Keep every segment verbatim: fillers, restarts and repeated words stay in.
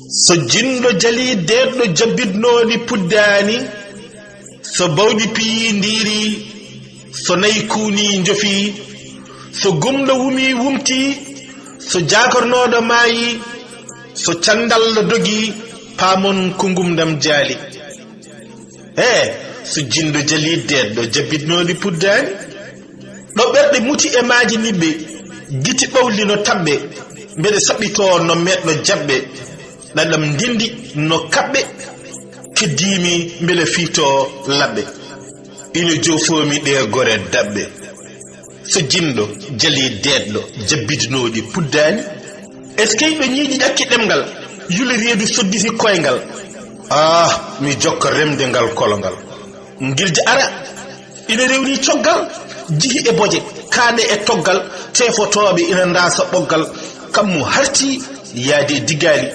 So jinɗo jalii deeɗɗo jabbitnooɗi puddaani, so bawɗi piyii ndiirii, so nayi kuunii njofii, so gumɗo wumii wumtii, so jaakornooɗo maayii, so canndalɗo dogii, paamon ko ngumndam jaali. Ee, so jinɗo jalii deeɗɗo jabbitnooɗi puddaani. Ɗo ɓerɗe muti e maaje niɓɓe, gite ɓawli no taɓɓe, mbeɗe saɓɓitoo no meɗɗo jaɓɓe, ɗaɗam ndenndi no kaɓɓe, keddiimi mbele fiitoo laɓɓe, ina joofoomi ɗe gore daɓɓe. So jinɗo jalii deeɗɗo jabbitnooɗi puddaani, eskey ɗo ñiiƴi ƴakki ɗemngal, yuli reedu sodditi koyngal. Ah, mi jokka remde ngal kolongal. Ngilja ara, ina rewni coggal, jihi e boje, kaaɗe e toggal, teefotooɓe ina ndaasa ɓoggal, kammu harti yaade e digaali,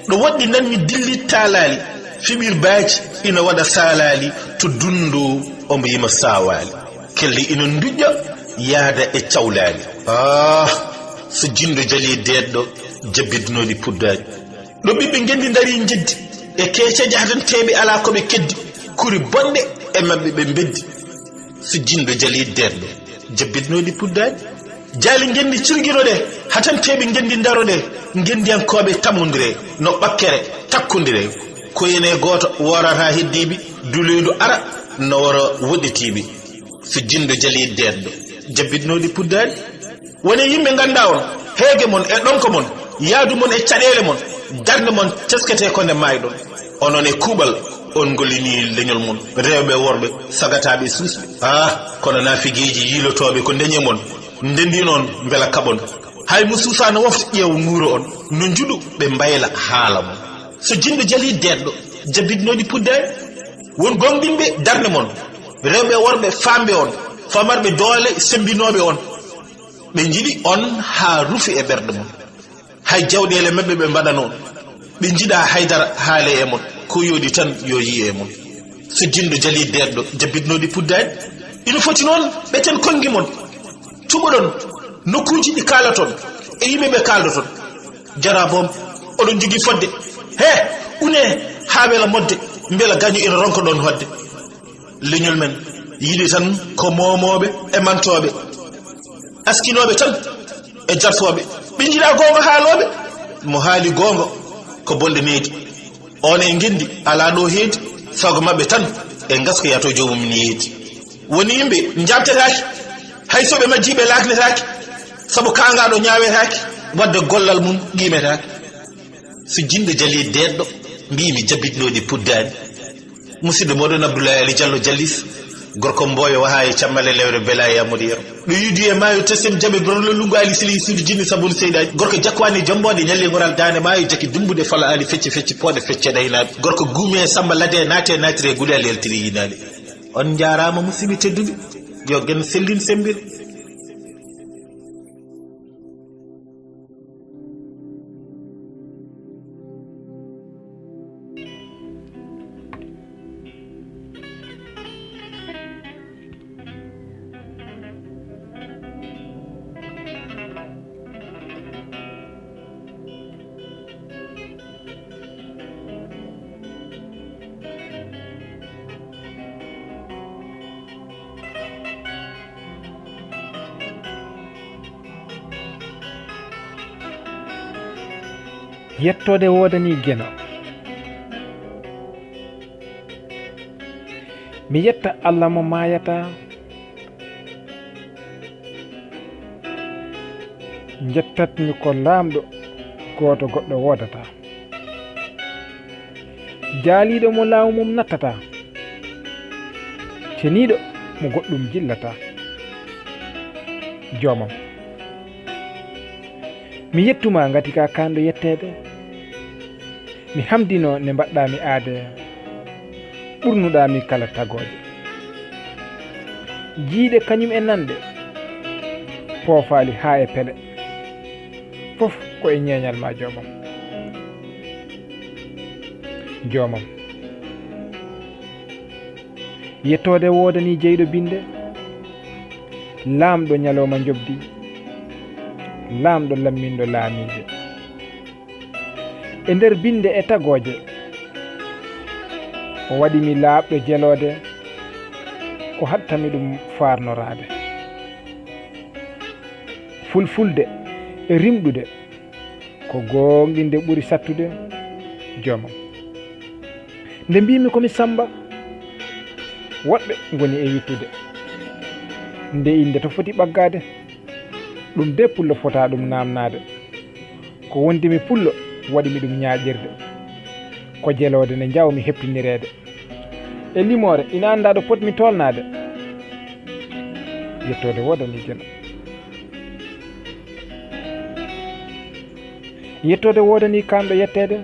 ɗo woɗɗi nanmi dilli taalaali, fiɓir baaji ina waɗa saalaali, to dundu omo yima saawaali, kelli ina nduƴƴa yaada e cawlaali. Ah, so jinɗo jalii deeɗɗo, jabbitnooɗi puddaani. Ɗo ɓiɓɓe ngenndi ndarii njeddi, e keeceeje hatanteeɓe alaa ko ɓe keddi, kuri bonɗe e maɓɓe ɓe mbeddi. So jinɗo jalii deeɗɗo, jabbitnooɗi puddaani. Jaali ngenndi cirginoɗe, hatanteeɓe ngenndi ndaroɗe, ngenndiyankooɓe tamondire, no ɓakkere takkondire. Ko ene gooto woorata heddiiɓe, duloyɗo ara no wara woɗɗitiiɓe. So jinɗo jalii deeɗɗo, jabbitnooɗi puddaani. Woni yimɓe nganndaa on, heege mon e ɗonko mon, yaadu mon e caɗeele mon, darnde mon tesketee ko nde maayɗon. Onon e kuuɓal, on ngollini leñol mon, rewɓe e worɓe, sagataaɓe e suusɓe. Ah, kono naafigeeji yiilotooɓe ko ndeñe mon, ndenndin on mbela kaɓon. Hay mo suusaano wofta ƴeew nguuro on, no njuɗu ɓe mbayla haala mon. So jinɗo jalii deeɗɗo, jabbitnooɗi puddaani. Won gooŋɗinɓe darnde mon, rewɓe e worɓe faamɓe on, famarɓe doole semmbinooɓe on. Ɓe njiɗi on haa rufi e ɓerɗe mon. Hay jawɗeele maɓɓe ɓe mbaɗanoo. Ɓe njiɗaa haydara haale e mon. Ko yooɗi tan yo yii e mon. So jinɗo jalii deeɗɗo, jabbitnooɗi puddaani. Ina foti noon ɓeten konngi mon. Cuɓoɗon nokkuuji ɗi kaalaton e yimɓe ɓe kaaldoton. Jaraaboom, oɗon njogii fodde. He, une haa wela modde, mbela gaño ina ronka ɗoon hoɗde. Leñol men yiɗi tan ko moomooɓe e mantooɓe, askinooɓe tan e jarfooɓe. Ɓe njiɗaa goonga haalooɓe. Mo haali goonga ko bonde needi. On e ngenndi alaa ɗo heedi, sago maɓɓe tan e ngaskoya to joomum yeedi. Woni yimɓe njaabtetaake, hay so ɓe majjii ɓe laaknetaake, sabu kaangaaɗo ñaawetaake, wadde gollal mum qiimetaake. So jinɗo jalii deeɗɗo, mbiimi jabbitnooɗi puddaani. Musidɗo mooɗon Abdoulaye Ali Diallo Jallis, gorko Mboyo waha e Cammale Lewre Bela e Amadou Yero. Ɗo yiidu e maayo tesem jaɓe borlo lungo Ali Sili Suudu Jinni Sabun Seydaaji. Gorko Jakwaani Jomboode ñalli ngoral daande maayo jaki dumbude fala Ali fecci fecci pooɗe fecce ɗaynaaɓe. Gorko Guumi e Samba Lade naate naatire guɗe Ali altiri yinaali. On njaaraama musidɓe tedduɓe. Yo gen sellin sembir. Yettoode woodanii Geno. Mi yetta Allah mo maayataa, njettatmi ko laamɗo gooto goɗɗo woodataa. Jaaliiɗo mo laamu mum nattataa, ceniiɗo mo goɗɗum jillataa. Joomam, mi yettuma ngati ka kaanɗo yetteede. Mi hamdino nde mbaɗɗaa mi aade, ɓurnuɗaa mi kala tagooje. Jiiɗe kañum e nanɗe, poofaali haa e pele. Fof ko e ñeeñal ma, joomam. Joomam. Yettoode woodanii jeyɗo binnde, laamɗo ñalooma njoɓdi, laamɗo lamminɗo laamiiɓe. e nder binnde e tagooje. O waɗi mi laaɓɗo jeloode, ko haɗtami ɗum faarnoraade. Fulfulde e rimɗude, ko gooŋɗinde ɓuri sattude joomam. Nde mbiimi ko mi Sammba, woɗɓe ngoni e wittude. Nde innde to foti ɓaggaade, ɗum de pullo fota ɗum naamnaade. Ko wondi mi pullo waɗi mi ɗum ñaaƴirde. Ko jeloode nde njaw mi heɓtinireede. E limoore ina annda ɗo potmi tolnaade. Yettoode woodani jeno. Yettoode woodani kanɗo yetteede.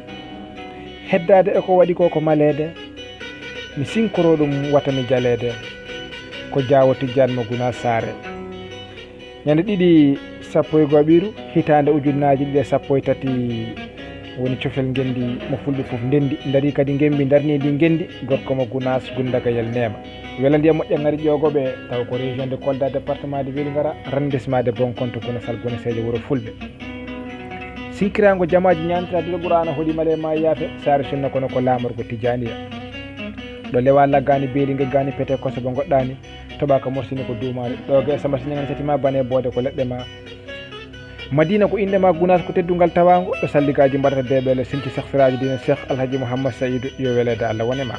Heddaade e ko waɗi ko ko maleede. Mi sinkoro ɗum wata mi jaleede. Ko jaawo tijjaan mo guna saare. Ñande ɗiɗi sappo e go'aɓiru, hitaande ujunnaaji ɗiɗi e sappo e tati woni cofel ngenndi mo fulɓe fof ndenndi, ndarii kadi ngemmbi ndarnii ndi ngenndi, gorko mo Gunaas, Gundagayel Neema. Welandi e moƴƴa ngari ƴoogoɓe, taw ko région de Kolda, département de Vélingara, arrondissement de Bonkonto, Gunaas Algona Seeje, wuro fulɓe. Sinkiraango jamaaji ñaantiraa duɗe Qur'aana hoɗi male ma yaafe, saare sunna kono ko laamorgo Tijaaniya. Ɗo lewa laggaani beeli ngeggaani pete koso bo ngoɗɗaani, toɓaaka morsini ko duumaare. Ɗo ge samba si ñaŋan sati ma bane boode ko leɗɗe ma. Madina ko innde ma, Gunaas ko teddungal tawaango, ɗo salligaaji mbaɗata deeɓeele sinti sehsiraaji diine Cheikh Alhaji Mouhammad Saïdou, yo weleede Allah wone ma.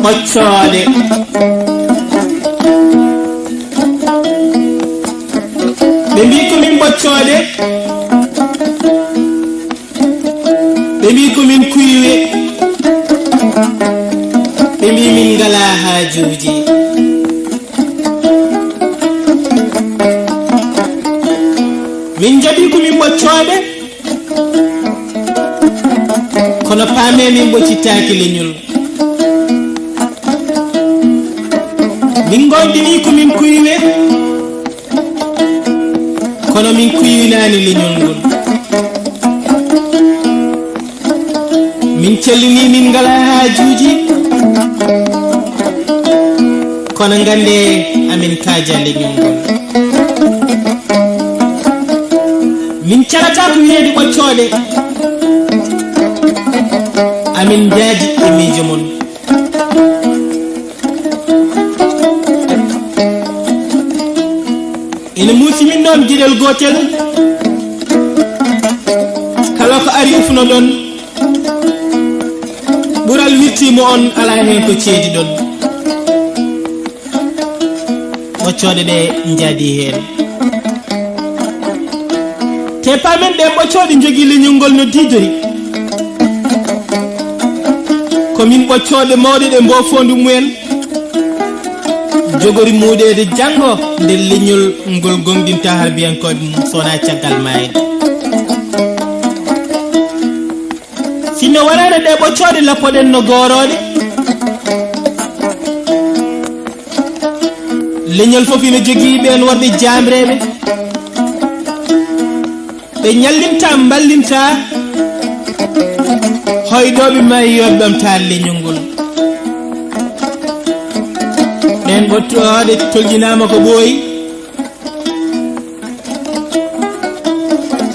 Ɓoccoode. Ɓe mbii ko min ɓoccoode. Ɓe mbii ko min kuywe. Ɓe mbii min ngalaa haajuuji. Min njaɓii ko min ɓoccooɓe, kono paamee min ɓoccittaaki leñol. Min ngoonɗinii ko min kuywe, kono min kuywinaani leñol ngol. Min cellini, min ngalaa haajuuji, kono nganndee amin kaajaa leñol ngol. Min calataa ko heedi ɓoccooɗe, amin njaaji e miijo mon. Ina muusi min noon giɗel gootel, kala ko ari ufno ɗon, ɓural wirtiimo on, alaa heen ko ceedi ɗon. Ɓoccooɗe ɗe njaadi heen. Te paamen ɗe ɓoccooɗe njogii leñol ngol no diidori. Ko min ɓoccooɗe mawɗe ɗe mboofoondu mumen jogori muuɗeede janngo nde leñol ngol goongɗinta harbiyankooɓe mum so wonaa caggal maayde. Sinno wonano ɗe ɓoccooɗe lappoɗen no goorooɗe, leñol fof ina jogii ɓeen worɓe jaamreeɓe. Ɓe ñallinta, mballinta, hoydooɓe ma yooɓe ɓamta leñol ngol. Ɗeen ɓoccooɗe tolƴinaama ko ɓooyi,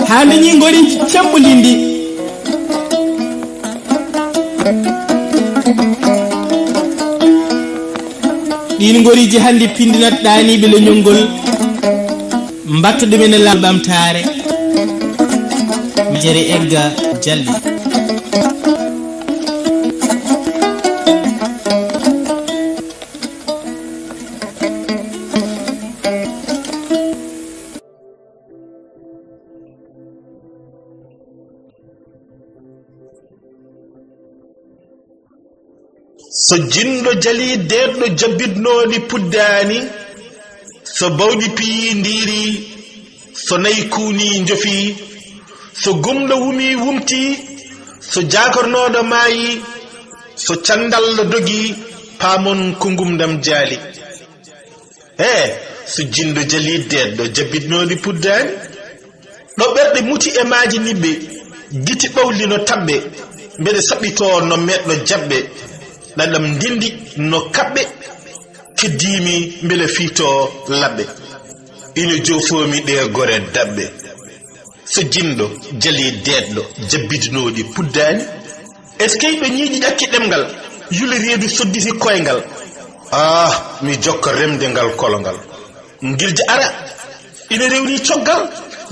haa ndeñi ngori cemmbondinndi. Ɗiin ngoriiji hannde pinndinat ɗaaniiɓe leñol ngol, mbaɗta ɗum ene laawol ɓamtaare. Jere Egga Jalli. So jinnɗo jalii deeɗɗo jabbitnooɗi puddaani, so bawɗi piyii ndiirii, so nayi kuunii njofii, so gumɗo wumii wumtii, so jaakornooɗo maayii, so canndalɗo dogii, paamon ko ngumndam jaali. Ee, so jinnɗo jalii deeɗɗo jabbitnooɗi puddaani. Ɗo ɓerɗe muti e maaje niɓɓe, giti ɓawli no taɓɓe, mbeɗe saɓɓitoo no meɗɗo jaɓɓe, ɗaɗam ndinndi no kaɓɓe, keddiimi mbele fiitoo laɓɓe, ina joofoomi ɗee gore daɓɓe. So jinnɗo jalii deeɗɗo jabbitnooɗi puddaani, eskey ɗo ñiiƴi ƴakki ɗemngal, yuli reedu sodditi koyngal. Ah, mi jokka remde ngal kolongal. Ngilja ara, ina rewni coggal,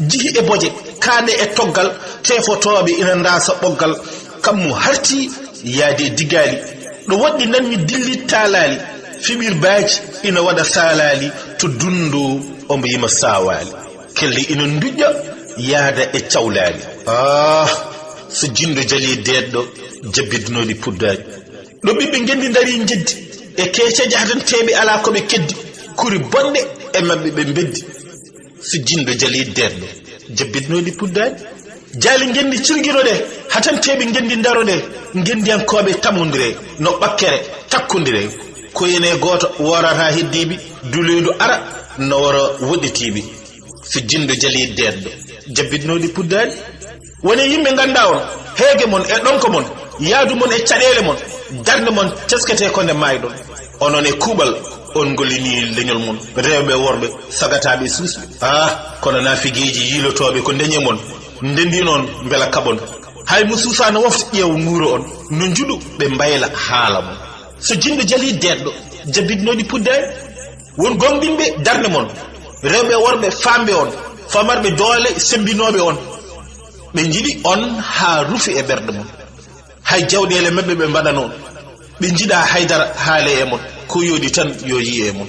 jihi e boje, kaaɗe e toggal, teefotooɓe ina ndaasa ɓoggal, kammu harti yaade e digaali. Ɗo woɗɗi nanmi dilli taalaali, fiɓir baaji ina waɗa saalaali, to dunndo omo yima saawaali. Kelle ina nduƴƴa yaada e cawlaali. Ah, so jinnɗo jalii deeɗɗo, jabbitnooɗi puddaani. Ɗo ɓiɓɓe ngenndi ndarii njeddi, e keeceeje hatanteeɓe alaa ko ɓe keddi, kuri bonɗe e maɓɓe ɓe mbeddi. So jinnɗo jalii deeɗɗo, jabbitnooɗi puddaani. Jaali ngenndi cirginoɗe, hatanteeɓe ngenndi ndaroɗe, ngenndiyankooɓe tammondire, no ɓakkere takkondire. Ko ene gooto woorata heddiiɓe, duloydu ara no wara woɗɗitiiɓe. So jinnɗo jalii deeɗɗo, jabbitnooɗi puddaani. Woni yimɓe nganndaa on, heege mon e ɗonko mon, yaadu mon e caɗeele mon, darnde mon tesketee ko nde maayɗon. Onon e kuuɓal, on ngollini leñol mon, rewɓe e worɓe, sagataaɓe e suusɓe. Ah, kono naafigeeji yiilotooɓe ko ndeñe mon, ndenndi noon mbela kaɓon. Hay mo suusaano wofta ƴeew nguuro on, no njuɗu ɓe mbayla haala mon. So jinnɗo jalii deeɗɗo, jabbitnooɗi puddaani. Won goongɗinɓe darnde mon, rewɓe e worɓe faamɓe on, famarɓe doole semmbinooɓe on. Ɓe njiɗi on haa rufi e ɓerɗe mon. Hay jawɗeele maɓɓe ɓe mbaɗa noon. Ɓe njiɗaa haydara haale e mon, ko yooɗi tan yo yiye e mon.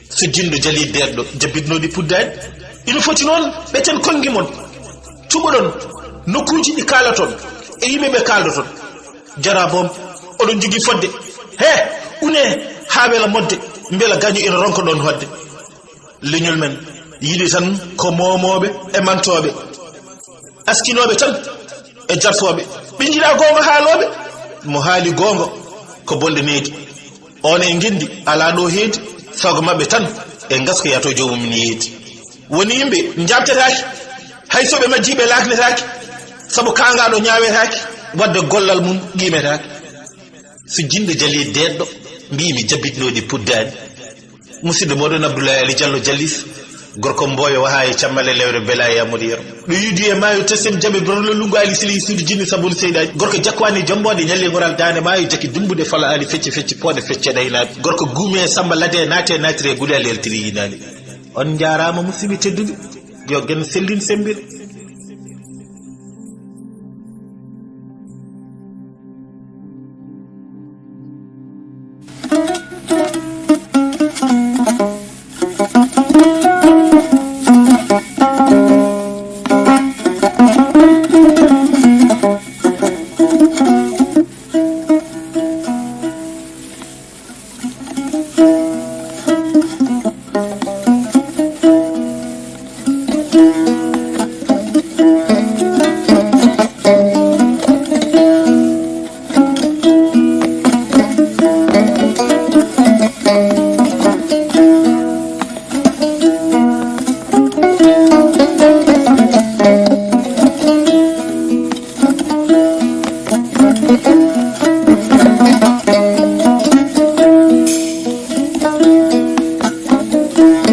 So jinnɗo jalii deeɗɗo, jabbitnooɗi puddaani. Ina foti noon ɓeten konngi mon. Cuɓoɗon nokkuuji ɗi kaalaton e yimɓe ɓe kaaldoton. Jaraaboom, oɗon njogii fodde. He, une haa wela modde, mbela gaño ina ronka ɗon hoɗde. Leñol men yiɗi tan ko moomooɓe e mantooɓe, askinooɓe tan e jarfooɓe. Ɓe njiɗaa goonga haalooɓe, mo haali goonga ko bonde needi. On e ngenndi alaa ɗo heedi, sago maɓɓe tan e ngaskoya to joomum ina yeedi. Woni yimɓe njaabtetaake, hay so ɓe majjii ɓe laaknetaake, sabu kaangaaɗo ñaawetaake, waɗde gollal mum qiimetaake. So jinnɗo jalii deeɗɗo, mbiimi jabbitnooɗi puddaani. Musidɗo mooɗon Abdoulaye Ali Diallo Jallis, gorko Mboyo waha e Cammale lewre Bela e Amadou Yero. Ɗo yudi e maayo tesem jaɓe borno lungu Ali Sili Suudu Jinni Sabun Seydaaji. Gorko Jakwaani Jomboode ñalli ngoral daande maayo jaki dumbude fala Ali fecce fecce pooɗe fecce ɗaynaaɓe. Gorko Guume e Samba Lade naate naatire guli Ali altiri yinaani. On njaaraama musidɓe tedduɓe. Yo gen sellin sembir.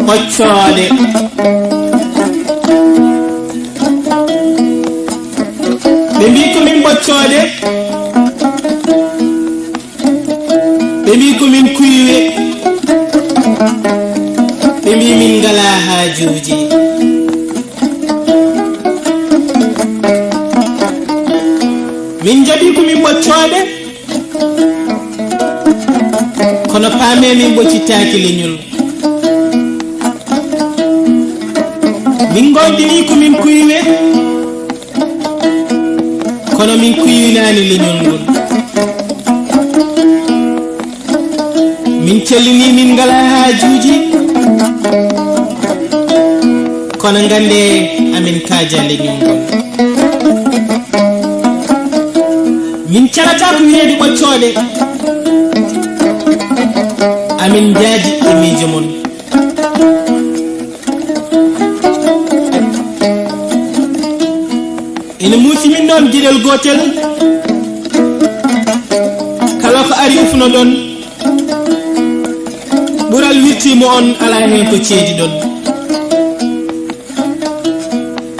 Ɓoccooɗe. Ɓe mbii ko min ɓoccooɗe. Ɓe mbii ko min kuywe. Uji. Min jaɓi ko min ɓoccooɓe, kono paame min ɓoccitaaki leñol. Min ngoonɗini ko min kuywe, kono min kuywinaani leñol ngol. Min cellini, min ngala haajuuji, kono ngannde amin kaaja leñol ngol. Min calata ko wiyeede ɓoccooɗe, amin njaadi e miijo mon. Ene muusi min noon giɗel gootel, kala ko ari ufno ɗon, ɓural wirtiimo on, alaa heen ko ceedi ɗon.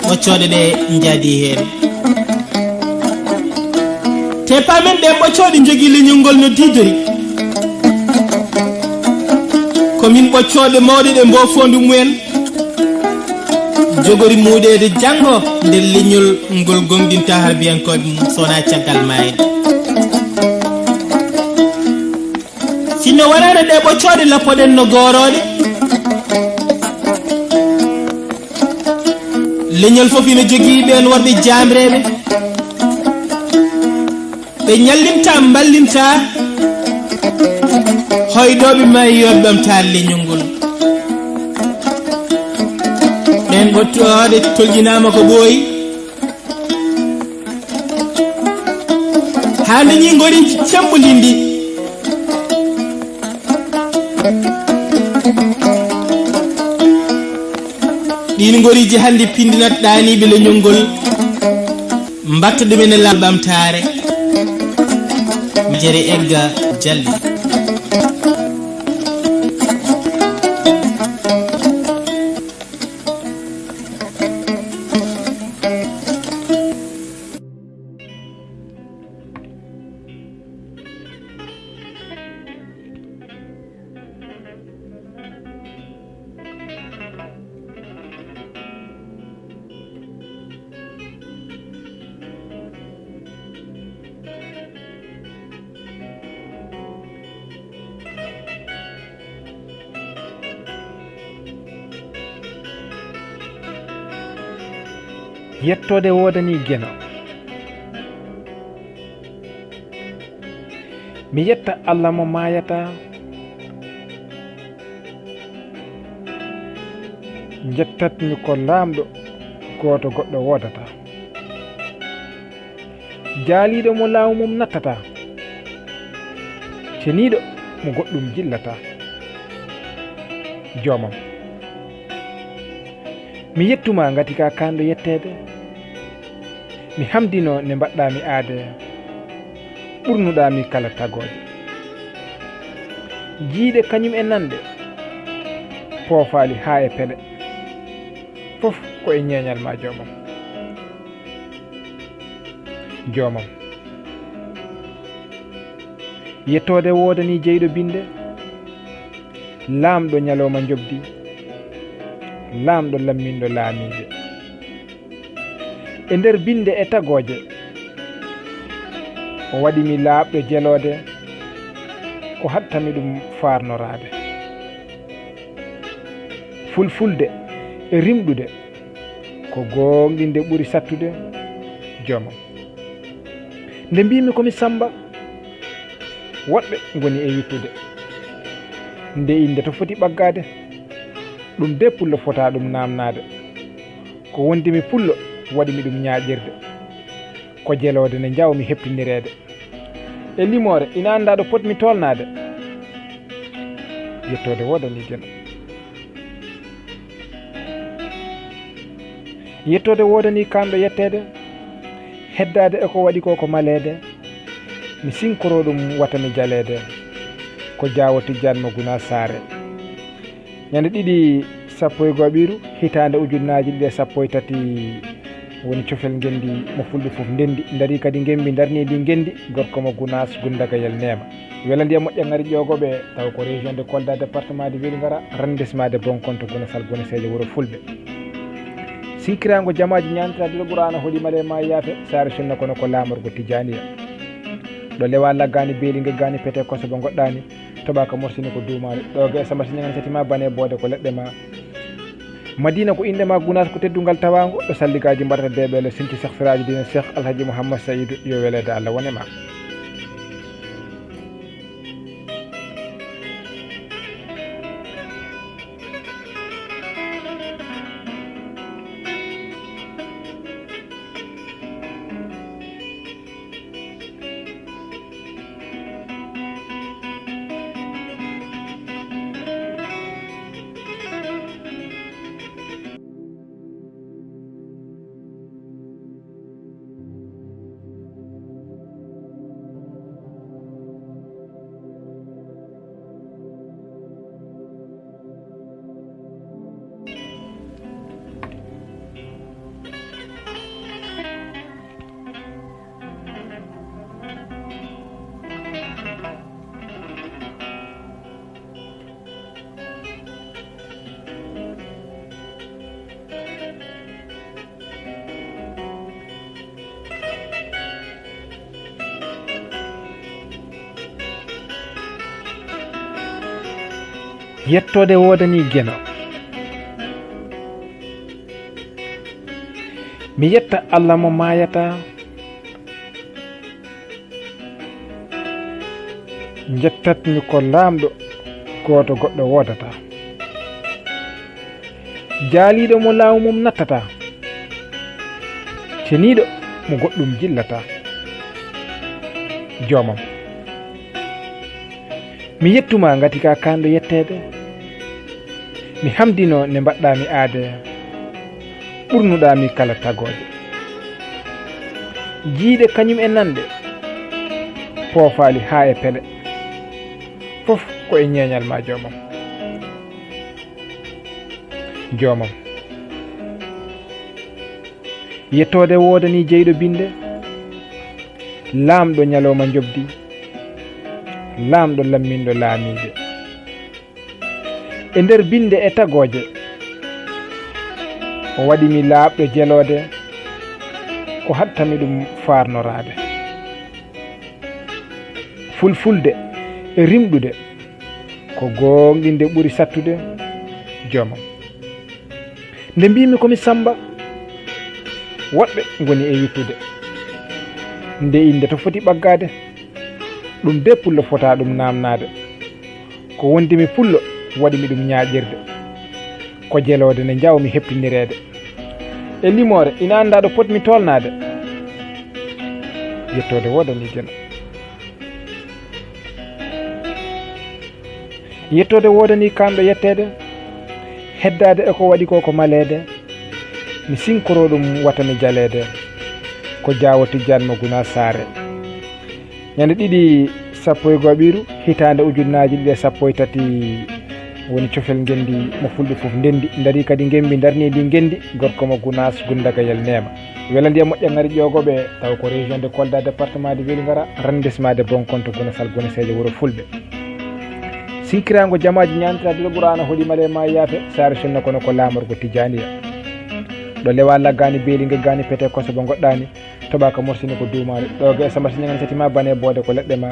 Ɓoccooɗe ɗe njaadi heen. Te paamen ɗe ɓoccooɗe njogii leñol ngol no diidori. Ko min ɓoccooɗe mawɗe ɗe mbo foondu mumen jogori muuɗeede janngo nder leñol ngol gomɗinta harbiyankooɓe mum, so wonaa caggal maayde. Sinno waraano ɗe ɓoccooɗe lappoɗen no goorooɗe. Leñol fof ina jogii ɓeen worɓe jaamreeɓe. Ɓe ñallinta, mballinta hoydooɓe maayi yo ɓamta leñol ngol. Ɓeen ɓoccooɗe tolƴinaama ko ɓooyi. Haa dañi ngoriiji cembolindi. Ɗiin ngoriiji hannde pindinat ɗaaniiɓe leñol ngol, mbatta ɗumen e laawol ɓamtaare. Jere egga jalli. Yettoode woodanii Geno. Mi yetta Alla mo maayataa, njettatmi ko laamɗo gooto goɗɗo woodataa. Jaaliiɗo mo laamu mum nattataa, ceniiɗo mo goɗɗum jillataa. Joomam, mi yettumaa ngati ka kaanɗo yetteede, mi hamdino nde mbaɗɗaa mi aade, ɓurnuɗaa mi kala tagooje. Jiiɗe kañum e nanɗe, poofaali haa e pele, fof ko e ñeeñal ma joomam. Joomam. Yettoode woodanii jeyɗo binnde, laamɗo ñalooma njoɓdi, laamɗo lamminɗo laamiiɓe. E nder binnde e tagooje, o waɗi mi laaɓɗo jeloode, ko haɗta mi ɗum faarnoraade. Fulfulde e rimɗude, ko gooŋɗinde ɓuri sattude, joomam. Nde mbiimi ko mi Sammba, woɗɓe ngoni e wittude. Nde innde to foti ɓaggaade, ɗum de pullo fota ɗum naamnaade. Ko wondi mi pullo waɗi mi ɗum ñaaƴirde. Ko jeloode nde njaawmi heptinireede. E limoore ina anndaa ɗo potmi tolnaade. Yettoode woodanii Geno. Yettoode woodanii kaanɗo yetteede, heddaade e ko waɗi ko ko maleede, mi sinkoroo ɗum wata mi jaleede, ko Jaawo Tijjaan mo Gunaas Saare. Ñande ɗiɗi sappo e go'o ɓiru, hitaande ujunnaaji ɗiɗi e sappo e tati Woni cofel ngenndi mo fulɓe fof ndenndi, ndarii kadi ngemmbi ndarnii ndi ngenndi, gorko mo Gunaas, Gundagayel Neema. Welandi e moƴƴa ngari ƴoogoɓe, taw ko région de Kolda, département de Vélingara, arrondissement de Bonkonto, Gunaas Algona Seeje, wuro fulɓe. Sinkiraango jamaaji ñaantiraa dilo Qur'aana, hoɗi male ma yaafe, saare sunna kono ko laamorgo Tijaaniya. Ɗo lewa laggaani beeli, geggaani pete, koso bo ngoɗɗaani, toɓaaka morsini ko duumaali. Ɗo ge e samba si ñaŋan sati ma, bane boode ko leɗɗe ma. Madina ko innde ma, Gunaas ko teddungal tawaango, ɗo salligaaji mbaɗata deeɓeele, sinti sehfiraaji diine Seex Alhaji Muhammad Sayidu, yo weleede Allah wone ma. Yettoode woodanii Geno. Mi yetta Allah mo maayataa, njettatmi ko laamɗo gooto goɗɗo woodataa. Jaaliiɗo mo laamu mum nattataa, ceniiɗo mo goɗɗum jillataa. Joomam, mi yettuma ngati ka kaanɗo yetteede. Mi hamdino nde mbaɗɗaa mi aade, ɓurnuɗaa mi kala tagooje. Jiiɗe kañum e nanɗe, poofaali haa e pele, fof ko e ñeeñal ma, joomam. Joomam, yettoode woodanii jeyɗo binnde, laamɗo ñalooma njoɓdi, laamɗo lamminɗo laamiiɓe. E nder binnde e tagooje, o waɗi mi laaɓɗo jeloode, ko haɗtami ɗum faarnoraade. Fulfulde e rimɗude, ko gooŋɗinde ɓuri sattude, joomam. Nde mbiimi ko mi Sammba, woɗɓe ngoni e wittude. Nde innde to foti ɓaggaade, ɗum de pullo fota ɗum naamnaade. Ko wondi mi pullo waɗi mi ɗum ñaaƴirde. Ko jeloode nde njaawmi heɓtinireede. E limoore ina anndaa ɗo potmi tolnaade. Yettoode woodanii Geno. Yettoode woodanii kaanɗo yetteede, heddaade e ko waɗi ko ko maleede, mi sinkoro ɗum wata mi jaleede, ko Jaawo Tijjaan mo Gunaas Saare. Ñande ɗiɗi sappo e go'aɓiru, hitaande ujunnaaji ɗiɗi e sappo e tati woni cofel ngenndi mo fulɓe fof ndenndi, ndarii kadi ngemmbi ndarnii ndi ngenndi, gorko mo Gunaas, Gundagayel Neema. Welandi e moƴƴa ngari ƴoogoɓe, taw ko région de Kolda, département de Vélingara, arrondissement de Bonkonto, Gunaas Algona Seeje, wuro fulɓe. Sinkiraango jamaaji ñaantiraa dilo Qur'aana, hoɗi male ma yaafe, saare sunna kono ko laamorgo Tijaaniya. Ɗo lewa laggaani beeli, geggaani pete, koso bo ngoɗɗaani, toɓaaka morsini ko duumaali. Ɗo ge e samba si ñaŋan sati ma, bane boode ko leɗɗe ma.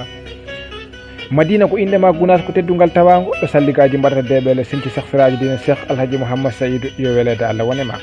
Madina ko innde ma, Gunaas ko teddungal tawaango, ɗo salligaaji mbaɗata deeɓeele, sinti sehfiraaji diine Seex Alhaji Muhammad Sayidu, yo weleede Allah wone ma.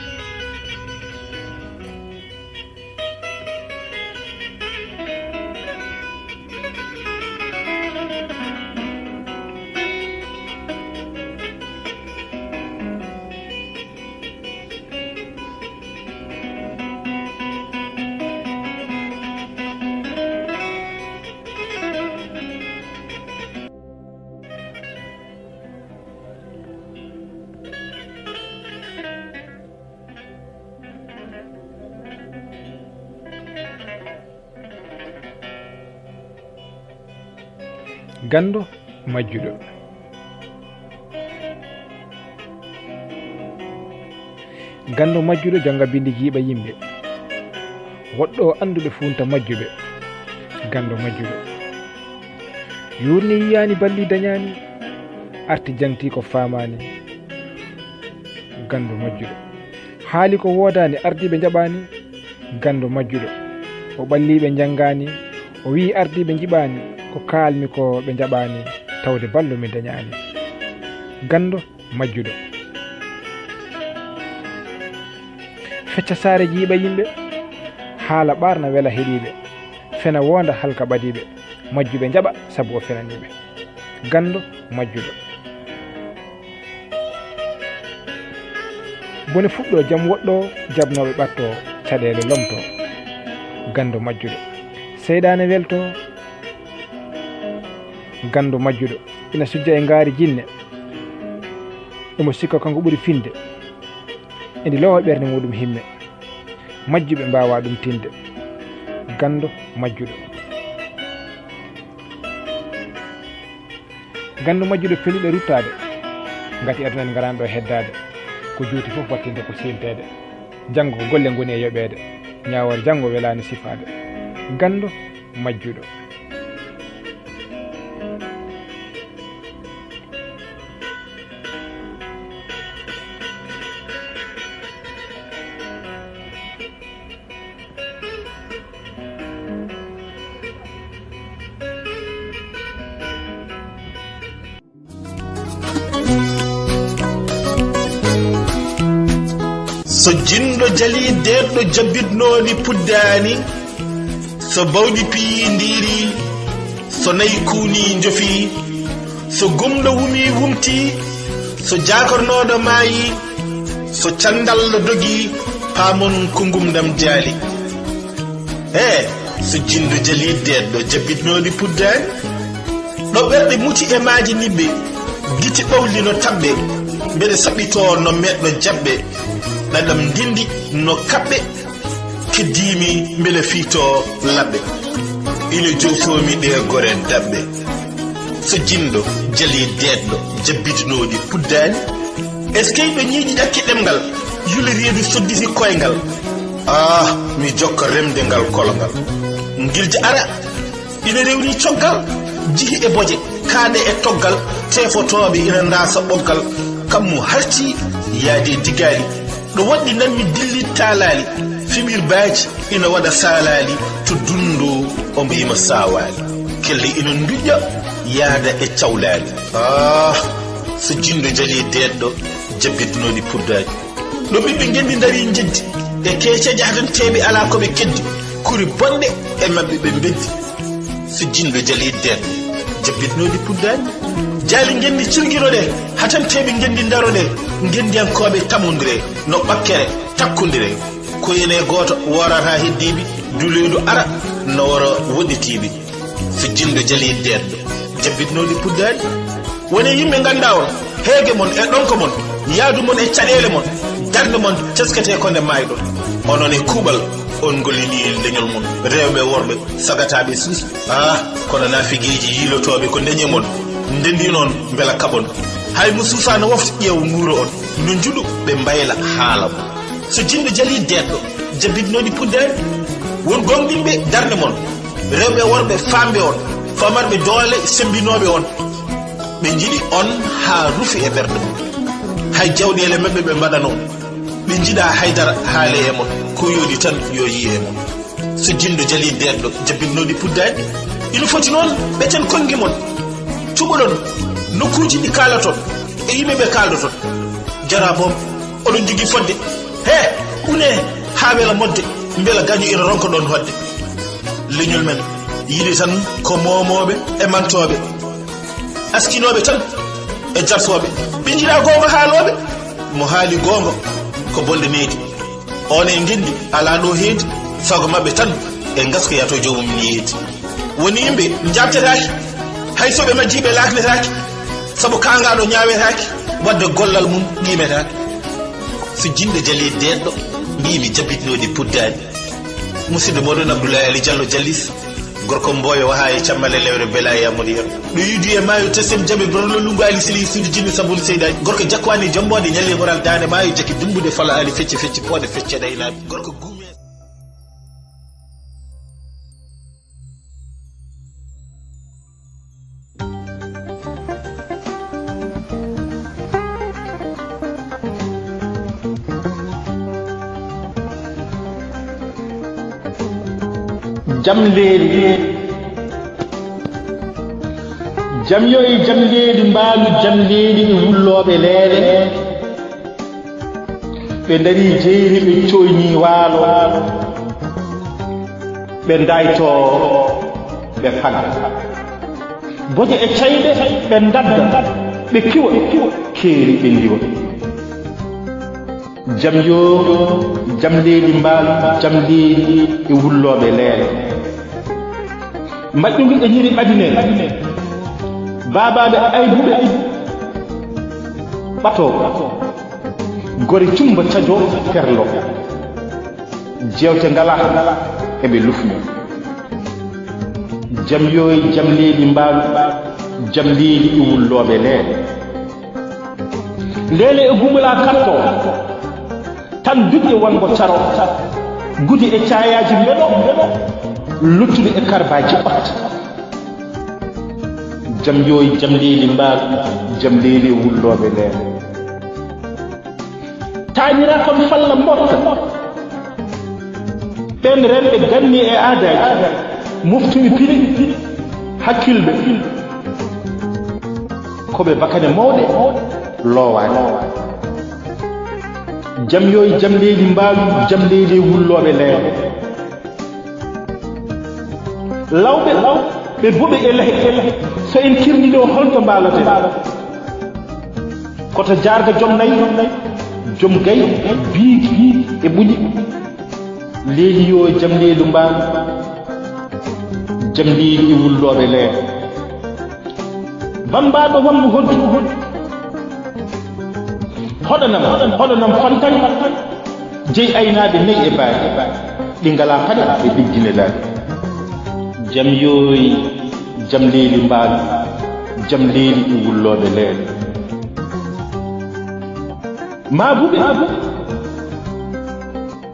Ganndo majjuɗo. Ganndo majjuɗo jonnga binndi jiiɓa yimɓe. Woɗɗo annduɓe fuunta majjuɓe, ganndo majjuɗo. Yuurni yiyaani balli dañaani, arti jaŋti ko faamaani, ganndo majjuɗo. Haali ko woodaani, ardiiɓe njaɓaani, ganndo majjuɗo. O ɓalliiɓe njanngaani, o wiyi ardiiɓe njiɓaani, ko kaalmi ko ɓe njaɓaani, tawde ballo mi dañaani, ganndo majjuɗo. Fecca saare jiiɓa yimɓe, haala ɓaarna wela heɗiiɓe, fena woonda halka ɓadiiɓe, majjuɓe njaɓa sabu o fenaniiɓe, ganndo majjuɗo. Bone fuɗɗo, jam woɗɗo, jaɓnooɓe ɓatto, caɗeele lomto, ganndo majjuɗo. Seyɗaane welto, ganndo majjuɗo. Ina sujja e ngaari jinne, emo sikka kanko ɓuri finde, edi lowa ɓernde muɗum himme, majjuɓe mbawa ɗum tinde, ganndo majjuɗo. Ganndo majjuɗo feliɗo ruttaade, ngati aduna en ngaraani ɗo heddaade, ko juuti fof wattinde ko siilteede, janngo ko golle ngoni e yoɓeede, ñaawoore janngo welaani sifaade, ganndo majjuɗo. So jinnɗo jalii deeɗɗo jabbitnooni puddaani, so bawɗi piyii ndiirii, so nayi kuunii njofii, so gumɗo wumii wumtii, so jaakornooɗo maayii, so canndalɗo dogii, paamon ko ngumndam jaali. He, so jinnɗo jalii deeɗɗo jabbitnooni puddaani. Ɗo ɓerɗe muti e maaje niɓɓe, gite ɓawli no taɓɓe, mbeɗe saɓɓitoo no meɗɗo jaɓɓe, ɗaɗam ndinndi no kaɓɓe, keddiimi mbele fiitoo laɓɓe, ina joofoomi ɗe gore daɓɓe. So jinnɗo jalii deeɗɗo jabbitinooɗi puddaani. Eskey ɗo ñiiƴi ƴakki ɗemngal, yuli reedu sodditi koyngal. Ah, mi jokka remde ngal kolongal. Ngilja ara, ina rewni coggal, jihi e boje, kaaɗe e toggal, teefotooɓe ina ndaasa ɓoggal. Kammu harti, yaade diggaali, ɗo woɗɗi nanmi dilli taalaali, fimir baaji ina waɗa saalaali, to dunndo o mbiima saawaali. Kelle ina nduƴƴa, yaada e cawlaali. Ah, so jinnɗo jalii deeɗɗo, jabbitnooɗi puddaani. Ɗo ɓiɓɓe ngenndi ndarii njeddi, e keeceeje hatanteeɓe alaa ko ɓe keddi, kuri bonɗe e maɓɓe ɓe mbeddi. So jinnɗo jalii deeɗɗo, jabbitnooɗi puddaani. Jaali ngenndi cirgiro ɗe, hatanteeɓe ngenndi ndaro ɗe, ngenndiyankooɓe tamondire, no ɓakkere takkondire. Ko ene gooto woorata heddiiɓe, duloyɗo ara no wara woɗɗitiiɓe. So jinnɗo jalii deeɗɗo, jabbitnooɗi puddaani. Woni yimɓe nganndaa on, heege mon e ɗonko mon, yaadu mon e caɗeele mon, darnde mon tesketee ko nde maayɗon. Onon e kuuɓal, on ngollinii leñol mon, rewɓe worɓe, sagataaɓe suus. Ah, kono naafigeeji yiilotooɓe ko ndeñe mon, ndenndi noon mbela kaɓon. Hay mo suusaa no wofta ƴeew nguuro on, no njuɗu ɓe mbayla haala mon. So jinnɗo jalii deeɗɗo, jabbitnooɗi puddaani. Won gooŋɗinɓe darnde mon, rewɓe e worɓe faamɓe on, famarɓe doole semmbinooɓe on. Ɓe njiɗi on haa rufi e ɓerɗe mon. Hay jawɗeele maɓɓe ɓe mbaɗanoo, ɓe njiɗaa haydara haale e mon, ko yooɗi tan yo yiye e mon. So jinnɗo jalii deeɗɗo, jabbitnooɗi puddaani. Ina foti noon ɓeten konngi mon, tuɓoɗon nokkuuji ɗi kaalaton e yimɓe ɓe kaaldoton. Jaraboo, oɗon njogii fodde. He, une haa wela modde, mbela gaño ina ronka ɗon hoɗde. Leñol men yiɗi tan ko moomooɓe e mantooɓe, askinooɓe tan e jartooɓe. Ɓe njiɗaa goonga haalooɓe. Mo haali goonga ko bonde needi. On e ngenndi alaa ɗo heedi, sago maɓɓe tan e ngaskoya to joomum yeedi. Woni yimɓe njaabtetaake, hay so ɓe majjii ɓe laaknetaake, sabu kaangaaɗo ñaawetaake, waɗde gollal mum qiimetaake. So jinnɗo jalii deeɗɗo, mbiimi jabbitnooɗi puddaani. Musidɗo mooɗon Abdoulaye Ali Diallo Jallis, gorko Mboyo waha e Cammale Lewre Bela e Amadou Yero. Ɗo yiidu e maayo tesem jaɓe borno lungu Ali Sili Sidi Jinni Sabun Seydaaji. Gorko Jakwaani Jomboode ñalli moral daande maayo jaki dumbude fala Ali fecce fecce pooɗe fecce ɗaynaaɓe. Gorko Guume. Jam leeli. Jam yo e jam leeli mbaalu, jam leeli e wullooɓe leele. Ɓe ndarii jeyri, ɓe cooynii waalo. Ɓe ndaaytoo, ɓe paga. Boje e cayɗe, ɓe ndadda, ɓe kiwa, keeri ɓe ndiwa. Jam yo, jam leeli mbaalu, jam leeli e wullooɓe leele. Mbaƴƴu ngu e ñiri ɓadinee. Baabaaɓe aybuɓe ɓatoo. Gore cumba cajo perlo. Jeewte ngala eɓe lufni. Jam yo e jam leeli mbaalu, jam leeli e wullooɓe leele. Leele e gumula katto, tan duƴƴe wongo caro, gudi e caayaaji mbeɗo, luttude e karbaaji ɓat. Jam yo e jam leeli mbaalu, jam leeli e wullooɓe leele. Taanira kam falla mbotta. Ɓen renɓe ganni e aadaaji, moftumi piɗi, hakkilɓe, ko ɓe bakane mawɗe loowaani. Jam yo e jam leeli mbaalu, jam leeli e wullooɓe leele. Lawɓe, ɓe boɓe e lahe, so en kirni ɗo, holto mbaaloten? Koto jaarga joom nayi, joom gayi, biigi e ɓuƴi. Leeli yo jam leelu mbaal, jam leeli e wullooɓe leele. Bammbaaɗo wammu hoddu, hoɗanam, hoɗanam fantan, jeyi aynaaɓe nayi e baali, ɗi ngalaa paɗe, ɓe ɗiggi nelaaɓe. Jam yo e jam leeli mbaal, jam leeli e wullooɓe leele. Maabuɓe,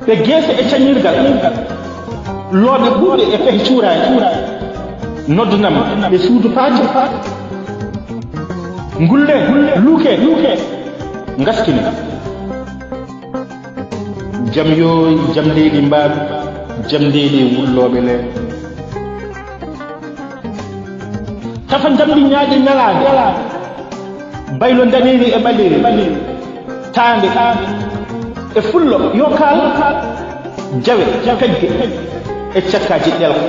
ɓe geese e cañirgal, looɓe ɓuuɓe e pehe cuuraay, noddanam ɓe suudu paati, ngulle, luuke, ngaskine. Jam yo e jam leeli mbaal, jam leeli e wullooɓe leele. Tafa njamndi ñaaƴe ñalaande, baylo ndaneeri e ɓaleeri, taande e fullo yo kaal, jawe, pegge e cakkaaji ɗelka.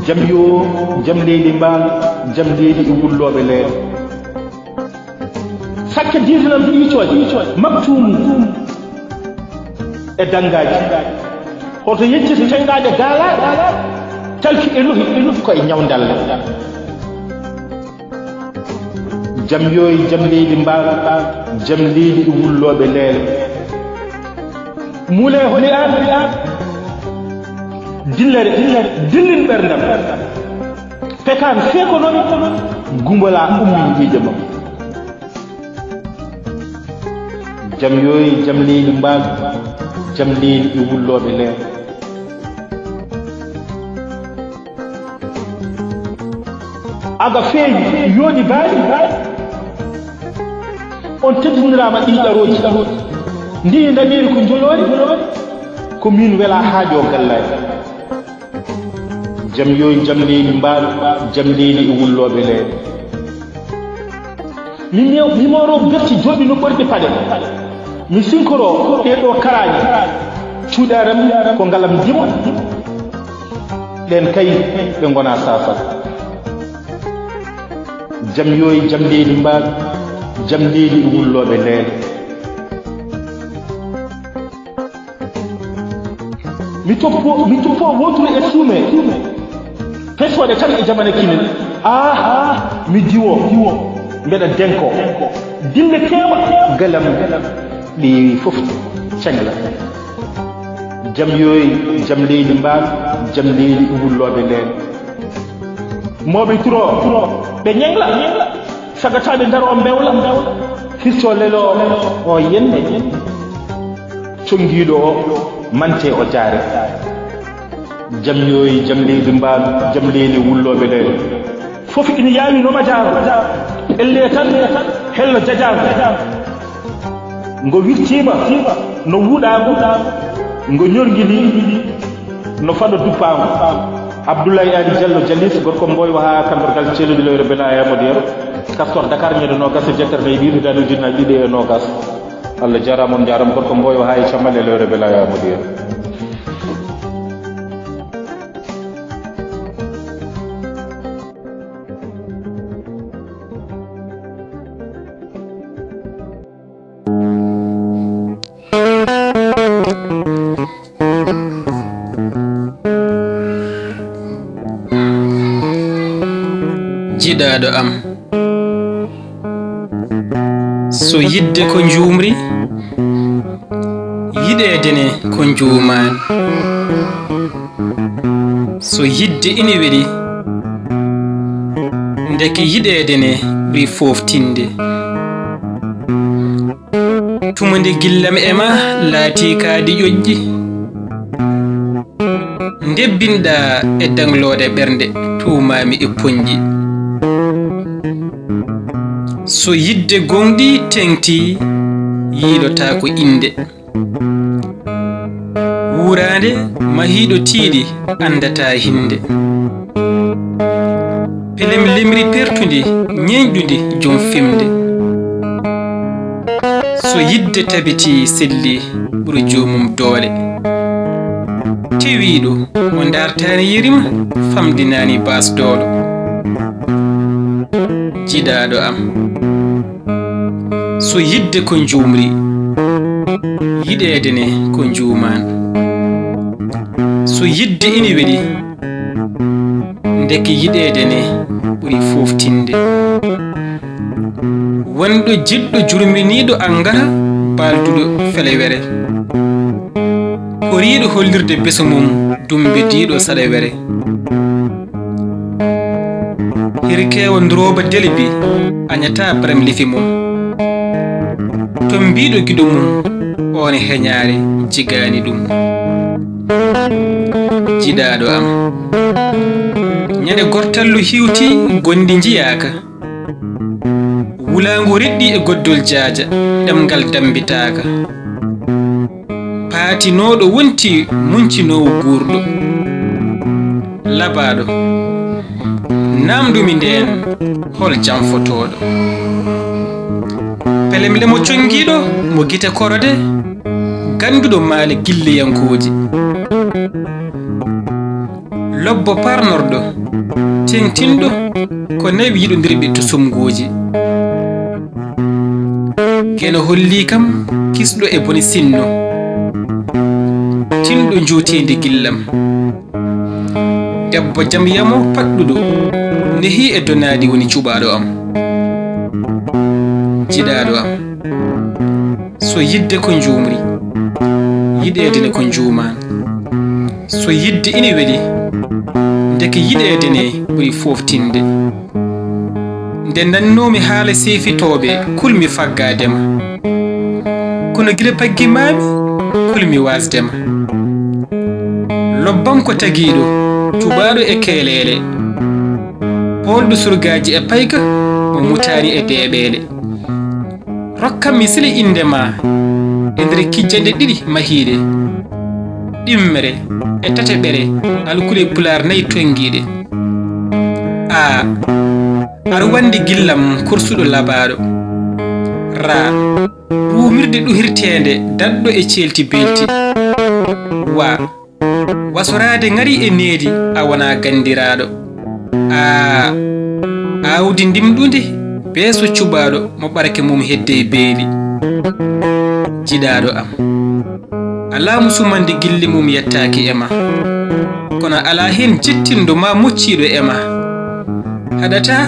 Jam yo, jam leeli mbaal, jam leeli e wullooɓe leele. Sakke diitanam ɗiicooje, maktuumu e danngaaji. Hoto yeccita cañngaaɗe gaalaaɗe, talki e lohi, e lohi ko e ñawdalle. Jam yo e jam leeli mbaal, jam leeli e wullooɓe leele. Muule holi aan, dillere, dillin ɓerndam. Pekaan fee ko noon, gumbolaa ummin giijo makko. Jam yo e jam leeli mbaal, jam leeli e wullooɓe leele. Aga feeñi, yooɗi baali, on teddiniraama ɗii ɗarooji. Ndii ndaneeri ko njoloori, ko miin welaa haajoo gallaaji. Jam yo e jam leeli mbaal, jam leeli e wullooɓe leele. Mi mew-, mi mooro berti jooɗi no ɓorɗi paɗe. Mi sinkoro ɗee ɗoo karaaji. Cuuɗaram ko ngalam ndimo. Ɗeen kay ɓe ngonaa saasal. Jam yo e jam leeli mbaal, jam leeli e wullooɓe leele. Mi toppo, mi tuppo wooturu e suume. Pesooɗe tan e jamane kine. Ah, mi diwo, mbeɗa denko. Dille keewa, galam, ɗi fof cengla. Jam yo e jam leeli mbaal, jam leeli e wullooɓe leele. Mooɓe turo, ɓe ñengla. Sagataaɓe ndaro mbewla, mbewla. Hirto lelo o yenne. Conngiiɗo o mante o jaare. Jam yo e jam leeli mbaal, jam leeli wullooɓe leele. Fof ina yaawi no majaago. Elle tan, hello jajaago. Ngo wirtiima no wuuɗaago. Ngo ñorngini No faɗo duppaango. Abdoulaye Ali Diallo Jalis, gorko Mboywa haa kandorgal Ceeluɗi Lewre Belaya Modiyero. Castor Dakar, ñande noogas e jeetati lewru hitaande ujunnaji ɗiɗi e noogas. Allah jaaraama, on njaaraama, gorko Mboywa haa e Cammalle Lewre Belaya Modiyero. Jiɗaaɗo am, so yidde ko njuumri, yiɗeede ne ko njuumaani. So yidde ina weli, ndeke yiɗeede ne ɓuri fooftinde. Tuma nde gillam e ma laatii kaadi ƴoƴƴi, ndebbinɗaa e daŋloode ɓernde, tuumaami e poñƴi. So yidde gooŋɗii teeŋtii, yiilotaako innde. Wuuraande mahiiɗo tiiɗi anndataa hinnde. Pelem lemri pertundi, ñeeñɗundi jom fimde. So yidde tabitii selli ɓuri joomum doole. Tewiiɗo mo ndaartaani yeri ma, famɗinaani baasdoolo. Jiɗaaɗo am, so yidde ko njuumri, yiɗeede ne ko njuumaan. So yidde ina weli, ndeke yiɗeede ne ɓuri fooftinde. Wonɗo jiɗɗo jurminiiɗo angata, baalduɗo felewere. Poriiɗo hollirde beso mum, dumbediiɗo saɗewere. Hirkeewo ndurooba delbi, añataa barem lifi mum. Tombiiɗo giɗo mum, oon heñaare jigaani ɗum. Jiɗaaɗo am, ñande gortallu hiwti, gonɗi njiyaaka. Wulaangu reɗɗi e goddol jaaja, ɗemngal dambitaaka. Paatinooɗo wonti muncinoowo guurɗo. Labaaɗo, naamndumi ndeen, hol janfotooɗo? Pelem lemo conngiiɗo mo gite korode, gannduɗo maale gilleyankooji. Lobbo parnorɗo, teeŋtinɗo, ko nawi yiɗondirɓe to sumngooji. Geno holli kam kisɗo e bone sinno, tinɗo njuuteendi gillam. Debbo jam yamo paɗɗuɗo, nehi e donaadi woni cuɓaaɗo am. Jiɗaaɗo am, so yidde ko njuumri, yiɗeede ne ko njuumaan. So yidde ina weli, ndeke yiɗeede ne ɓuri fooftinde. Nde nannoomi haala seefitooɓe, kulmi faggaade ma. Kono gila paggimaami, kulmi waasde ma. Lobbam ko tagiiɗo, cuɓaaɗo e keeleele. Poolɗo surgaaji e payka, mo mutaani e deeɓeele. Rokkam mi sila innde ma e nder kijjanɗe ɗiɗi mahiiɗe, ɗimmere e tateɓere, alkule pulaar nayi tonngiiɗe. Aa, aɗa wonde gillam korsuɗo labaaɗo. Raa, ruumirde ɗuhirteende daɗɗo e ceelti beelti. Waa, wasoraade ŋari e needi, a wonaa ganndiraaɗo. Aa, aawdi ndimɗundi, beeso cuɓaaɗo mo ɓarke mum hedde e beeli. Jiɗaaɗo am, alaa mo sumande gilli mum yettaaki e ma. Kono alaa heen jettinɗo ma mocciiɗo e ma. Haɗataa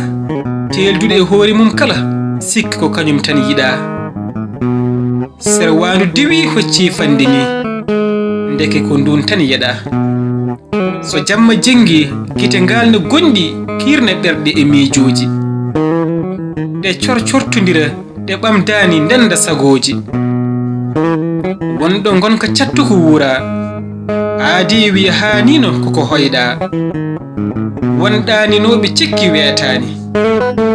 teelduɗo e hoore mum kala, sikki ko kañum tan yiɗaa. Serwaandu diwi hocci fannde ni, ndeke ko ndun tan yeɗaa. So jamma jenngi, gite ngalna gonɗi, kiirna ɓerɗe e miijooji. Ɗe corcortondira, ɗe ɓamdaani ndennda sagooji. Wonɗo ngonka cattuko wuuraa, aadi wiya haaniino koko hoyɗaa. Won ɗaaninooɓe cikki weetaani.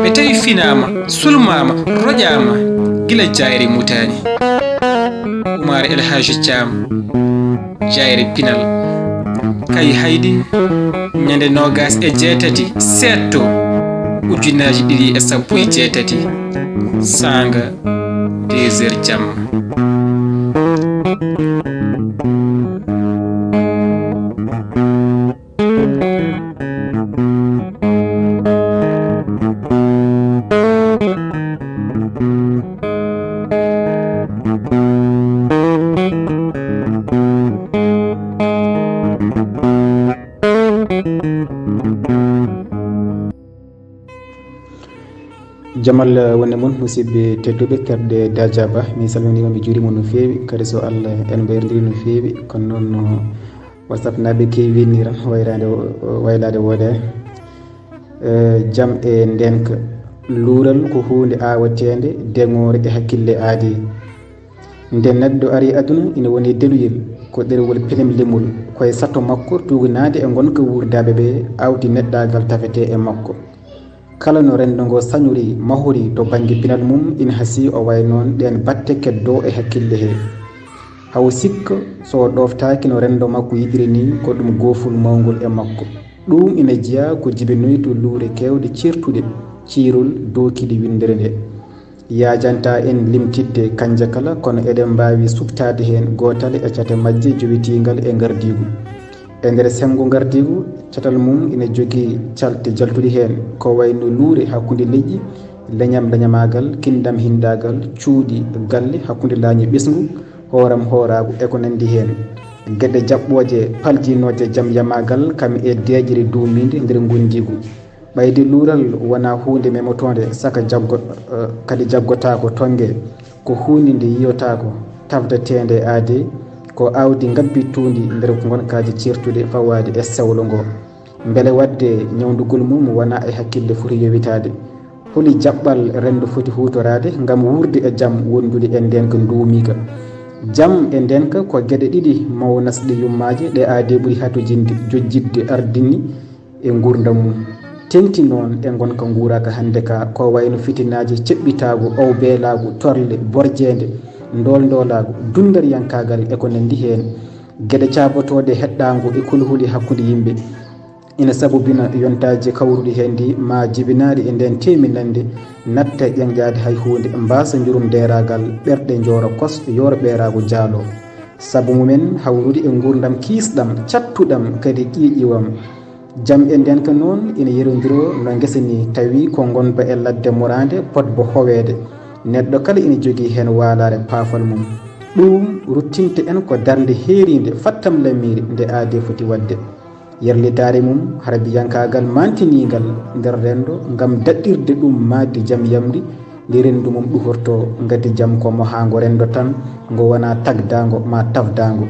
Ɓe tawi finaama, sulmaama, roƴaama, gila jaayre mutaani. Umaar El Haaji Caam, jaayre pinal. Kayhayɗi, ñande noogas e jeetati seeɗto, ujunaaji ɗiɗi e sappo e jeetati, saanga deux heures jamma. Jamal wonde mon, musidɓe tedduɓe, terɗe Dajaba, mi salminiima, mi juuriima no feewi, kadi so Allah en mbayrondirii no feewi, kono noon no WhatsApp naaɓe keewi winni tan, waylaade, waylaade woodaani. Eh, jam e ndeenka, luural ko huunde aawateende, deŋoore e hakkille aadee. Nde neɗɗo ari aduna, ina woni deluyel, ko ɗerewol penem limol, ko e sato makko, tuugnaade e ngonka wuurdaaɓe ɓe, aawdi neɗɗaagal tafetee e makko. Kala no renndo ngo sañori, mahori to bannge pinal mum, ina hasii o wayi noon ɗeen batte keddoo e hakkille he. Hawo sikka, so o ɗooftaaki no renndo makko yiɗiri nii, ko ɗum gooful mawngol e makko. Ɗum ina jeyaa ko jibinoyi to luure keewɗe ceertuɗe, ciirol, dookili winndere nde. Yaajantaa en limtidde kanje kala, kono eɗen mbaawi suɓtaade heen gootale e cate majje, jowitiingal e ngardiigu. E nder senngo ngardiigu, catal mum ina jogii calte jaltuɗi heen, ko wayi no luure hakkunde leƴƴi, leñam-leñamaagal, kinndam-hinndaagal, cuuɗi, galle, hakkunde laañi ɓesngu, hooram-hooraagu e ko nanndi heen. Geɗe jaɓɓooje paljiinooje jam yamaagal kam e deeƴre duumiinde nder ngunndiigu. Ɓayde luural wonaa huunde memotoonde, saka jaggo-, eh, kadi jaggotaako tonnge, ko huunde nde yiyotaako, tafdateende e aadee, ko aawdi ngabbitundi nder ngonkaaji ceertuɗi fawaade e sewlo ngo. Mbele waɗde ñawndugol mum wonaa e hakkille foti yowitaade? Holi jaɓɓal renndo foti huutoraade ngam wuurde e jam wondude e ndeenka nduumiika? Jam e ndeenka ko geɗe ɗiɗi mawnasɗe yummaaje ɗe aadee ɓuri hatojinde, jojjitde, ardini e nguurndam mum. Teeŋti noon e ngonka nguuraaka hannde ka, ko wayno fitinaaji, ceɓɓitaagu, owbeelaagu, torle, borjeende, ndoolndoolaagu, dunndariyankaagal e ko nanndi heen. Geɗe caabotooɗe heɗɗaango e kulhuli hakkunde yimɓe ina sabubina yontaaji kawruɗi heen ɗi, maa jibinaaɗi e ndeen teeminannde, natta e ƴeŋƴaade hay huunde, mbaasa njurum deeraagal, ɓerɗe njoora kos, yoora ɓeeraagu jaaloo. Sabu mumen hawrude e nguurndam kiisɗam, cattuɗam, kadi ƴiiƴiwam. Jam e ndeenka noon ina yerondiroo no ngesa nii, tawi ko ngonba e ladde moraande, potba howeede. Neɗɗo kala ina jogii heen waalaare paafal mum. Ɗuum ruttinta en ko darnde heeriinde, fattamlamiire, nde aadee foti waɗde. Yerlitaare mum, harbiyankaagal maantiniingal nder renndo, ngam daɗɗirde ɗum maayde jam yamri, nde renndo mum ɗuhortoo. Ngati jam ko mohaango renndo tan, ngo wonaa tagdaango maa tafdaango.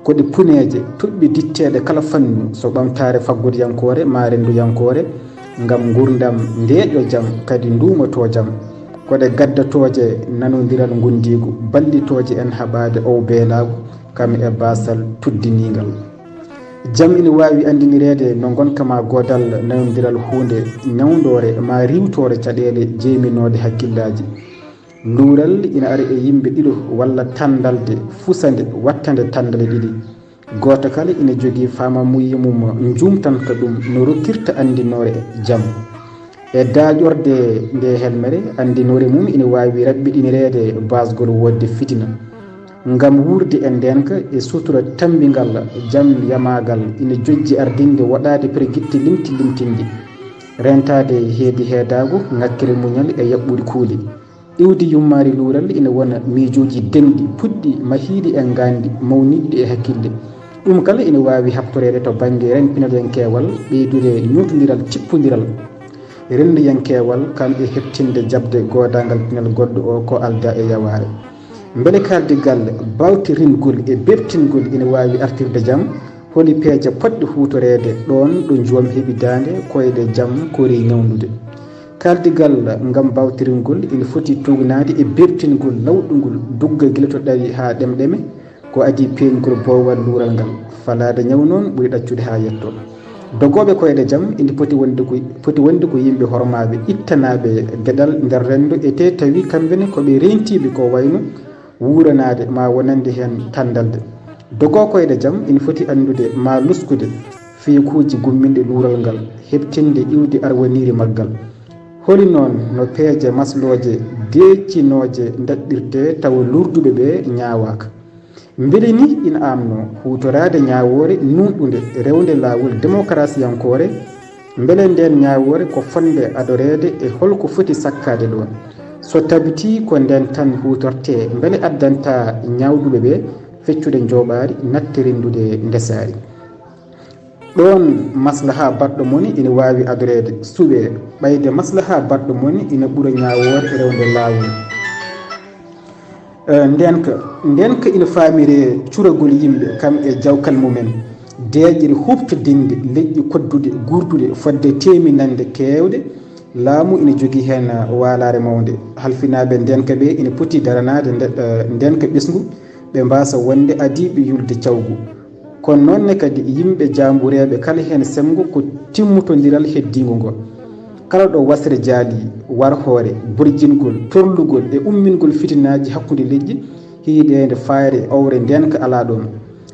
Ko ɗe puneeje, toɓɓe ditteeɗe kala fannu, so ɓamtaare faggudiyankoore maa rennduyankoore, ngam nguurndam ndeeƴo jam, kadi nduumoto jam. Ko ɗe gaddatooje nanondiral ngunndiigu, ballitooje en haɓaade ow beelaagu, kam e baasal tuddiniingal. Jam ina waawi anndinireede no ngonka maa goodal, nanondiral huunde ñawndoore maa riiwtoore caɗeele jeeminooɗe hakkillaaji. Luural ina ara e yimɓe ɗiɗo walla tanndalde fusande wattande tanndale ɗiɗi. Gooto kala ina jogii faamamuye mum njuumtanka ɗum no rokirta anndinoore jam. E daaƴorde nde helmere, anndinoore mum ina waawi raɓɓiɗinireede baasgol woodde fitina. Ngam wuurde e ndeenka e sutura tammbingal, jam yamaagal ina jojji ardinde woɗaade pergitte limti limtinɗi, reentaade heedi heedaagu, ŋakkere muñal e yaɓɓude kuule. Iwdi yummaari luural ina wona miijooji denɗi, puɗɗi, mahiiɗi e ngaanɗi, mawniiɗi e hakkille. Ɗum kala ina waawi haɓtoreede to bannge reen pinalyankeewal, ɓeydude ñootondiral, tippondiral renndiyankeewal, kam e heɓtinde jaɓde goodaangal pinal goɗɗo o ko aldaa e yawaare. Mbele kaaldigal, baawtiringol e beɓtingol ina waawi artirde jam? Holi peeje potɗe huutoreede ɗoon ɗo joom heɓi daande, koyɗe jam korii ñawndude? Kaaldigal ngam baawtiringol ina foti tuugnaade e beɓtingol lawɗungol, dugga gila to ɗawi haa ɗemɗeme, ko adii peeñgol boowal luural ngal. Falaade ñaw noon ɓuri ɗaccude haa yettoo. Dogooɓe koyɗe jam ina poti wonde ko, poti wonde ko yimɓe hormaaɓe, ittanaaɓe geɗal nder renndo, etee tawi kamɓe ne ko ɓe reentiiɓe, ko wayno wuuranaade maa wonande heen tanndalde. Dogo koyɗe jam ina foti anndude maa luskude fiyekuuji gumminɗi luural ngal, heɓtinde iwdi arwaniiri maggal. Holi noon no peeje maslooje deeƴcinooje ndaɗɗirtee tawa luurduɓe ɓee ñaawaaka? Mbele nii ina aamnoo huutoraade ñaawoore nuunɗunde rewnde laawol demokarasiyankoore? Mbele ndeen ñaawoore ko fotnde adoreede e hol ko foti sakkaade ɗoon? So tabitii ko ndeen tan huutortee, mbele addantaa ñaawduɓe ɓee feccude njooɓaari, natte renndude ndesaari? Ɗoon maslahaa baɗɗo moni ina waawi adoreede suɓee, ɓayde maslahaa baɗɗo moni ina ɓura ñaawoore rewnde laawol. Eh, ndeenka, ndeenka ina faamiree curagol yimɓe kam e jawkal mumen, deeƴre huuɓtodinnde leƴƴi kodduɗe, guurduɗe, fotde teeminannde keewɗe. Laamu ina jogii heen waalaare mawnde. Halfinaaɓe ndeenka ɓee ina poti daranaade nde-, eh, ndeenka ɓesngu, ɓe mbaasa wonde adiiɓe yulde cawgu. Kono noon ne kadi, yimɓe jaambureeɓe kala heen senngo ko timmotondiral heddiingo ngo. Kala ɗo wasre jaalii, warhoore, borjingol, torlugol e ummingol fitinaaji hakkunde leƴƴi, hiiɗeende, faayre, owre ndeenka alaa ɗoon.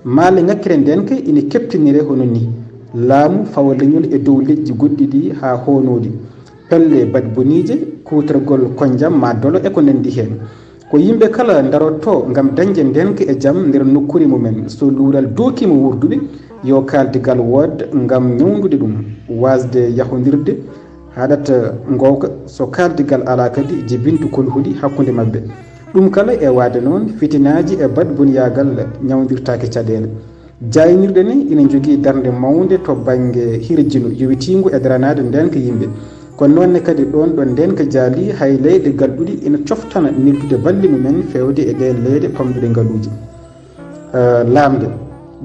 Maale ŋakkere ndeenka ina keptiniree hono nii: laamu fawa leñol e dow leƴƴi goɗɗi ɗi haa hoonooɗi, pelle baɗboniije, kuutorgol konjam maa dolo e ko nanndi heen. Ko yimɓe kala ndarotoo ngam dañde ndeenka e jam nder nokkuure mumen. So luural dookiima wuurduɓe, yo kaaldigal wood ngam ñawndude ɗum, waasde yahondirde, haɗata ngoowka. So kaaldigal alaa kadi, jibintu kolhuɗi hakkunde maɓɓe. Ɗum kala e waɗde noon, fitinaaji e baɗboniyaagal ñawndirtaake caɗeele. Jaaynirɗe ne ina njogii darnde mawnde to bannge hirjino yowitiingo e daranaade ndeenka yimɓe. Kono noon ne kadi, ɗoon ɗo ndeenka jaalii, hay leyɗe galɗuɗe ina coftana neldude balle mumen feewde e ɗeen leyɗe pamɗuɗe ngaluuji. Eh, laamde.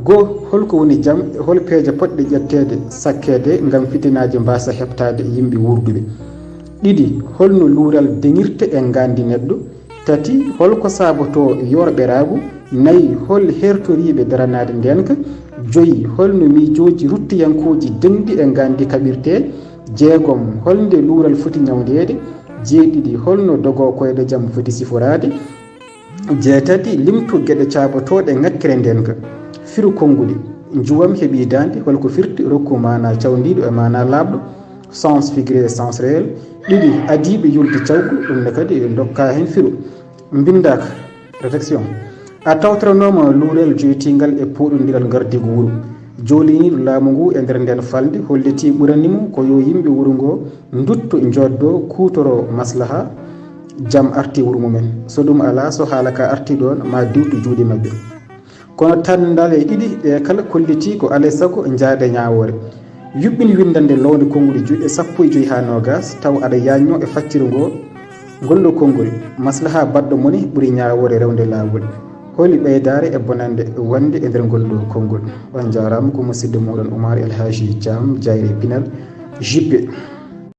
Goo, hol ko woni jam e hol peeje potɗe ƴetteede, sakkeede ngam fitinaaji mbaasa heɓtaade yimɓe wuurduɓe? Ɗiɗi, hol no luural dañirta e ngaanndi neɗɗo? Tati, hol ko saabotoo yoorɓeraagu? Nayi, hol heertoriiɓe daranaade ndeenka? Joyi, hol no miijooji ruttiyankooji dañɗi e ngaanndi kaɓirtee? Jeegom, hol nde luural foti ñawndeede? Jeeɗiɗi, hol no dogo koyɗe jam foti siforaade? Jeetati, limtu geɗe caabotooɗe ŋakkere ndeenka. Firu konnguɗi. Njuwam heɓii daande, hol ko firti? Rokku maanaa cawndiiɗo e maanaa laaɓɗo, sens figuré et sens réel. Ɗiɗi, adiiɓe yulde cawgu, ɗum ne kadi ndokkaa heen firu. Mbinndaaka, réflexion. A tawtoranooma luurel joytiingal e pooɗondiral ngardiigu wuro. Jooliniiɗo laamu ngu e nder ndeen falnde hollitii ɓurani mo ko yo yimɓe wuro ngoo ndutto, njooddoo, kuutoroo maslaha, jam artii wuro mumen. So ɗum alaa, so haala ka artii ɗoon, maa diwtu juuɗe maɓɓe. Kono tanndale ɗiɗi ɗee kala kollitii ko alaa e sago njahde ñaawoore. Yuɓɓin winndannde loowde konnguɗi juuɗe sappo e joy haa noogas, taw aɗa yaajnoo e facciro ngoo, ngol ɗoo konngol. Maslaha baɗɗo moni ɓuri ñaawoore rewde laawol. Holi ɓeydaare e bonannde wonnde e nder ngol ɗoo konngol? On njaaraama, ko musidɗo mooɗon Oumar El Hadji Thiam, Jayre Pinal, J P.